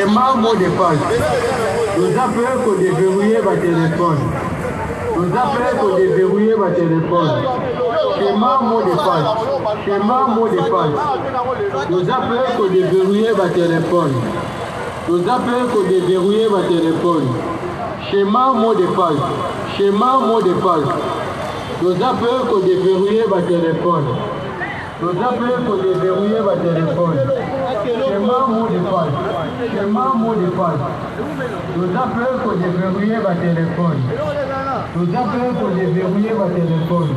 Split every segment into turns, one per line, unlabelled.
Schéma mot de passe. Toza mpe ko déverrouiller ba téléphone. Toza mpe ko déverrouiller ba téléphone. Schéma mot de passe. Schéma mot de passe. Toza mpe ko déverrouiller ba téléphone. Toza mpe ko déverrouiller ba téléphone. Schéma mot de passe. Schéma mot de passe. Toza mpe ko déverrouiller ba téléphone. Toza pe ko deverrouiller ba telephone. Schéma mot de passe. Schéma mot de passe. Toza pe ko deverrouiller ba telephone. Toza pe ko deverrouiller ba telephone.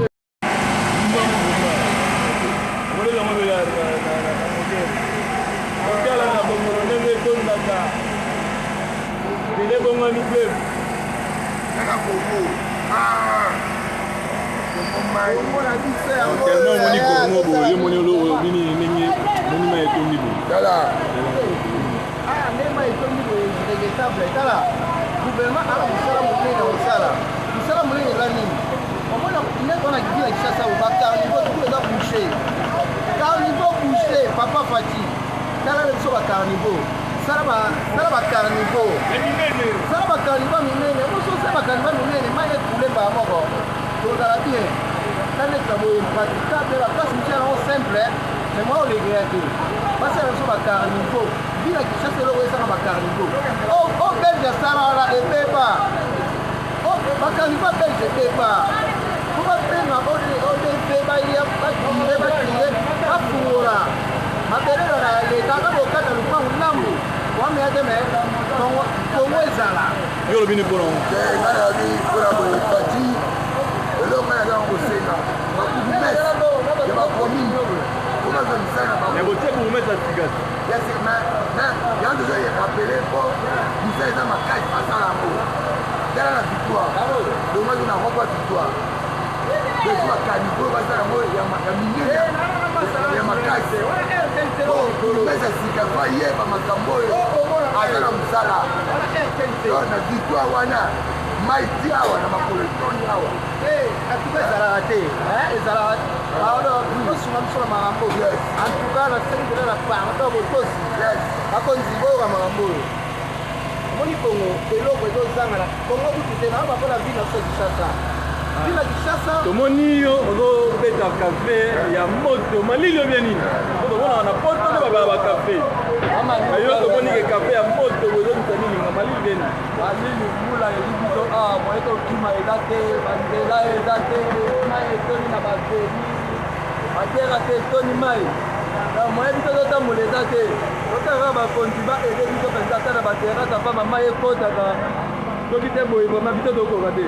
Otala na bongolo ndenge etondaka nzela ebongwani mpe
kaka kongo ah!
Tellement omoni Congo boye, yo moni olobi nini ndenge omoni mai etondi boye?
Tala.
Ah, ndenge mai etondi boye regrettable. Tala, gouvernement ala mosala monene ya kosala. Mosala monene eza nini? Omona ndenge wana kiki na Kinshasa, ba carniveau tout eza bouché. Carniveau bouché, papa Fatshi. Tala biso ba carniveau. Sala ba sala ba carniveau. Sala ba carniveau minene. Oso sala ba carniveau minene, mai ekule mbala moko. Tozala bien. Na neti na boye praticable, ba place mosusu yango simple, mais moi olegrea te. Basala biso ba carniveau. Ville ya Kinshasa eloko esanga ba carniveau. Oh, oh Belge asala wana ebeba. Oh, ba carniveau belge ebeba. Po babenga ODV baya batire batire bafungola mabele na leta ata bokata lupangu ndambu wameya te me Kongo ezala.
Yo olobi nini mpo na yango?
Te, ngai nalobi mpo na boye Fatshi, eloko ngai naza kosenga babourgmestre ya bacommune mpo bazwa misala na bango.
Mais botie bourgmestre ya sika te.
Ya sika, mais mais yango tozo ye rappeler mpo misala eza makasi basala yango. Tala na victoire, longo azo na rond-point victoire. Besoin ba caniveau basala yango ya minene ya makasi. Po bourgmestre ya sika fo ayeba makambo oyo aza na mosala. Donc na victoire wana mai ti awa na makolo etondi awa.
Antuka ezalaka te, ezalaka pardon, tosunga biso na makambo. Antuka nasengi mpena na pardon botosi bakonzi boyoka makambo oyo. Omoni Congo eloko ezozanga na Congo kutu te na ba mpona ville na biso Kinshasa. Ville na Kinshasa.
Tomoni yo ozobeta kafe ya moto malili obie nini? Po tomonaka na poto nde babala ba kafe. Na yo tomoni ke kafe ya moto bozobisa nini nga malili bie nini?
Malili mbula ezi biso awa moye tokima eza te, banzela eza te, mai etondi na baveni, baterase etondi mai. Donc moye biso totambola eza te. Totala kaka bakonzi ba aide biso mpenza ata na baterase apa bamai ekotaka soki te boye vraimen biso tokoka te.